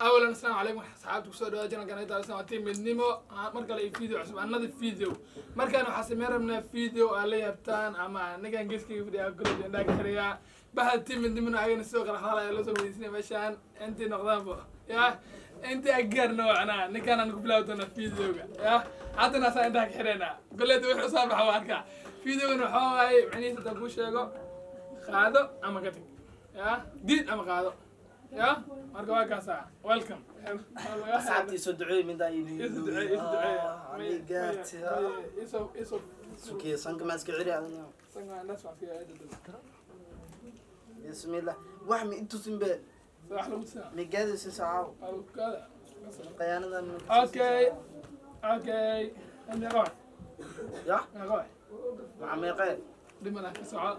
Awalan, asalaamu calaykum asxaabta kusoo dhawaada channelkan ay tahay waa team Midnimo. Mar kale iyo video cusub, another video. Markaan waxaa sameyn rabnaa video aad la yaabtaan ama ninkan geeskayga fadhiya golob indhaha ka xiriyaa bahda team Midnimona ayagana sidoo kale hadal ayaa loo soo weydiisanaya meeshaan intii noqdaanba ya intii agaarna wacnaa. Ninkaan aan ku bilaabi doonaa videoga ya haddana asaa indhaha ka xireynaa goleeda wuxuu soo baxa waa arkaa. Videogan waxaa waaye macnihiisa haddaan kuu sheego, qaado ama ka tag, ya diid ama qaado ya. Marka waa kaasa, welcome. Asxaabta isoo duceey mindaa. Isu duceey, isu duceey. Gaarti. Iso iso. Sukiya sanka ma iska celi adina. Sanka indhaas waa iska celi. Bismillah, wax ma intusin be. Wax lagu tusaa. Migaadaysa saaw. Waa lagu kaada. Khiyaanadan. Okay, meeqa waay? Ya. Meeqa waay? Maxaa meeqee? Dhimana ka soco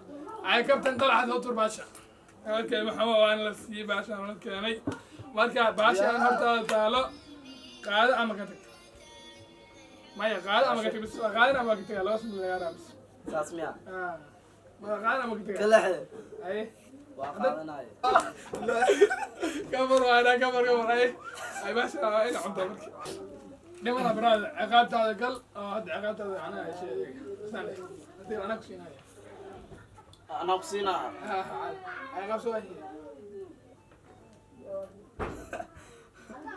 ay kabtan Dalxad soo tur baasha. Okay, maxaa waan la siiyey baasha la keenay. Marka baashaan hortaada taalo, qaado ama ka tag. Maya, qaado ama ka tag bis. Waa qaadan ama ka taga, laba sano lagaa rabaa bis. Saas miya? Ah, ma qaadan ama ka taga? Kalaxe. Ay. Waa qaadanaya. Kamar waana kamar kamar. Ay ay, baasha waa ina cunto. Marka dhimana brother, ciqaabtaada gal oo hadda ciqaabtaada macnaha sheeg saan hadii anaa ku siinaya. Anaa ku siinaa. Ha ha, ciqaab soo wahi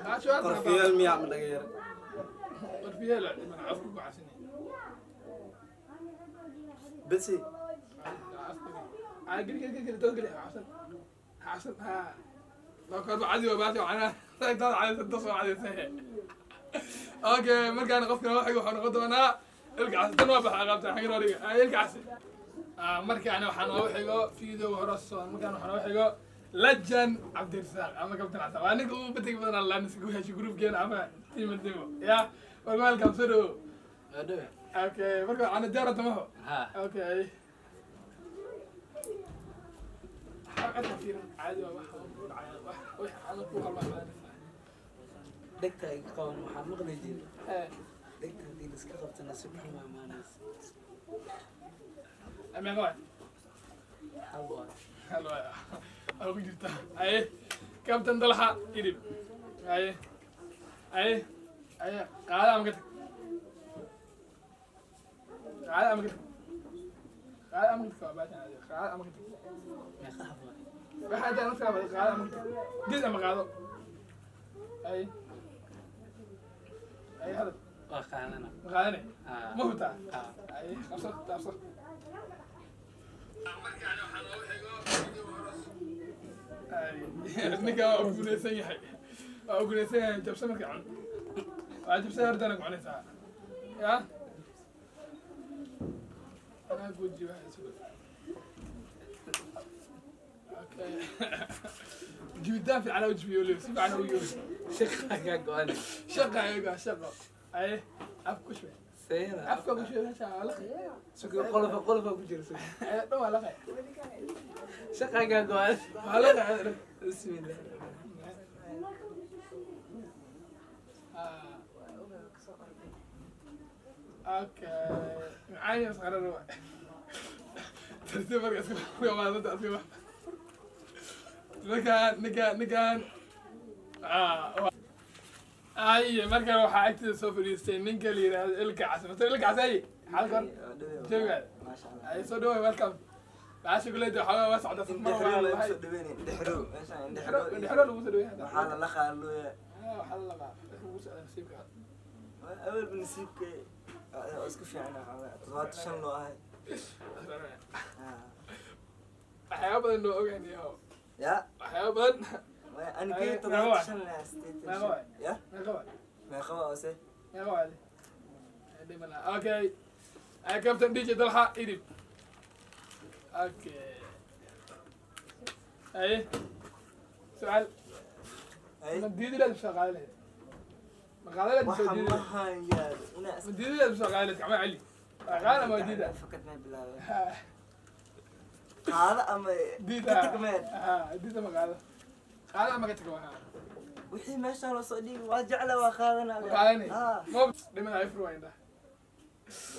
baasha waa. Qorfiyeel miya ma dhaga yar? Qorfiyeel dhimana afku ku casinay. Besi. Ay, geli geli geli, dad geli, cabsan cabsan. Ha, loo korba cadi waa baasha macnaha dad cadaysan dad soo cadaysan. Okay, markaan qofka noo xigo wuxuu noqon doonaa Ilka Casi. Tan waa baxa qaabta xaggan origa. Ay, Ilka Casi. Markaan waxaa noogu xigo video hore soo, markaan waxaa noogu xigo Lajan Cabdirasaaq ama Kabtan Xasan. Waa ninka ugu bategi badan alla nisku hesho groupkeena ama team Midnimo ya. Marka welcome, soo dhawow. Okay, marka waxaana diyaar tamaho. Ha. Okay, codka fiirin caadi waa wax ku dhacaya wax wax aan ku qalbaa badanaysaa. Dhegta iga qaban, waxaa maqli jira. Eh. Dhegta haddii la iska qabto nasiib xumo imaanaysa. Meeqa waay? Hal waay. Hal waay waa ku jirtaa. Aye, Kabtan Dalxa idib. Aye aye aye, qaada ama ka tag, qaada ama ka tag, qaada ama ka tag. Waa baashan caadi, qaada ama ka tag. Meeqa hab waay? Waxaa intaa naftaa bada, qaado ama ka tag, did ama qaado. Aye aye, hadal. Waa qaadana. Ma qaadanay? Ha. Ma hubtaa? Ha. Aye, qabso, taabso. Ninka waa guuleysan yahay, waa guuleysan yahay. Jabsa marka cun, waa jabsa hortana ku cunaysaa ya anaa guuji waxa isugu. Okay, jibitaan fiican u jibiyo weliba si fiican u yoori. Shaqa kaa go-an. Shaqa ayaga shaqo. Aye, af ku shubay. Seera. Afka ku shubay, meesha waa laqay. Sugi qolofa qolofa ku jira sugi. Aye, dhan waa laqay. Shaqa kaa go-an. Waa laqay. Bismillah. Ah. Okay. Macaan masqarar waay. Tartiib marka isku qaadada isku wax. Ninkaan ninkaan ninkaan ah ay, markan waxaa agteeda soo fadhiistay ninka la yidhaahdo Ilka Cas. Masar Ilka Cas, ay xalkan jawigaada. Maasha Allah. Ay, soo dhawaay, welcome. Baasha kuleeda waxaa waa socda safmar waa Indhexrow lagu lahay. soo dhaweynay, indhexrow meeshaan indhexrow. Indhexro lagu soo dhaweeyay. Waxaa la laqaalooya. Ah, waxaa la laqaa lagu socda nasiibka. Awalba nasiibka oo isku fiican waxaa waaye 75 loo ahay. Waxyaaba badan noo ogaan yaho. Ya. Waxyaaba badan. Ani kii Meeqa 75 waay? leh, 85. Meeqa waay? Ya. Meeqa waay? Meeqa waa ose? Meeqa waay? Dhimana. Okay, ay Captain DJ Dalxa idib. Okay, ay su'aal. Ay. Ma diidi lahayd mise qaadi lahayd? Ma qaadi lahayd mise Waxa diidi ma lahayd? Hayaan inaa Ma diidi lahayd mise qaadi lahayd? Gacmaha celi, waa qaadi ama waa diida? Fakad may bilaabeen, qaado ama diida. Ka tag meel. Ha, diida ma qaado, qaado ama ka tag waa. Wixii meeshaan loo soo dhigi waa jecla, waa qaadanaa. Ma qaadanay? Ha. Ma dhiman ay fur waa indhaha.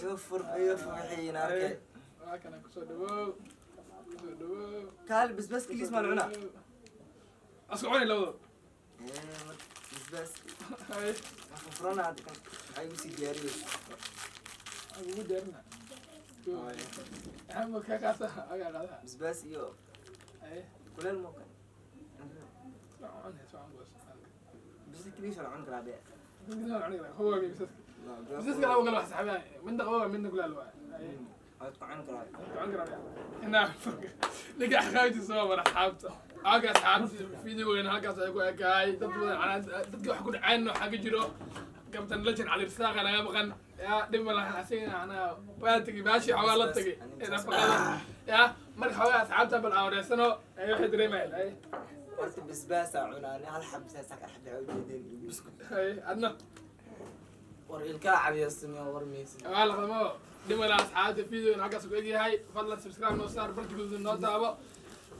Iga fur, iga fur wixii ina arkay. Waa kana, kusoo dhawow, kusoo dhawow. Kaali, basbaas keliis maan cunaa. Asku cuni labadooda. Marka basbaas Haye. waxaan furana hadda, kan maxaa igu sii diyaariyeysa? Ugu diyaarina. Maxaa ka qaasa aga qaada? Basbaas iyo Haye. kuleel moo kan. Socon socon boos. Bas keliya la cuni karaa bee. Bisaska laba kala wax saxibaa, midna qababa, midna kulaal waay. Haye. Waad ku cuni karaa. Socon karaa inaa ninka axkaamtiisa waa mar asxaabta. Halka asxaabta videogeena halkaas ay ku ekaay. Dad badan dadka wax ku dhaceen waxaa ka jiro Kabtan Legend Cali Risaaqa naga maqan. Yaa dhib ma lahan, asiga anaa waa tegey baashi xoogaa la tegey ee nafaqada. Yaa marka xoogaa asxaabta bal aan wareysano ay waxay dareemayaan. Ay. Horta basbaasaa cunaa, hal xab basbaasaa ka dhex baxay, ujeedeen, iyo buskud. Ay, adna? War ilkaa cadiyasaniyo, war maysid. Waa laqdamo, dhib ma laha. Asxaabta, videogan halkaas ku egyahay. Fadlan subscribe noo saar, barta guduud noo taabo.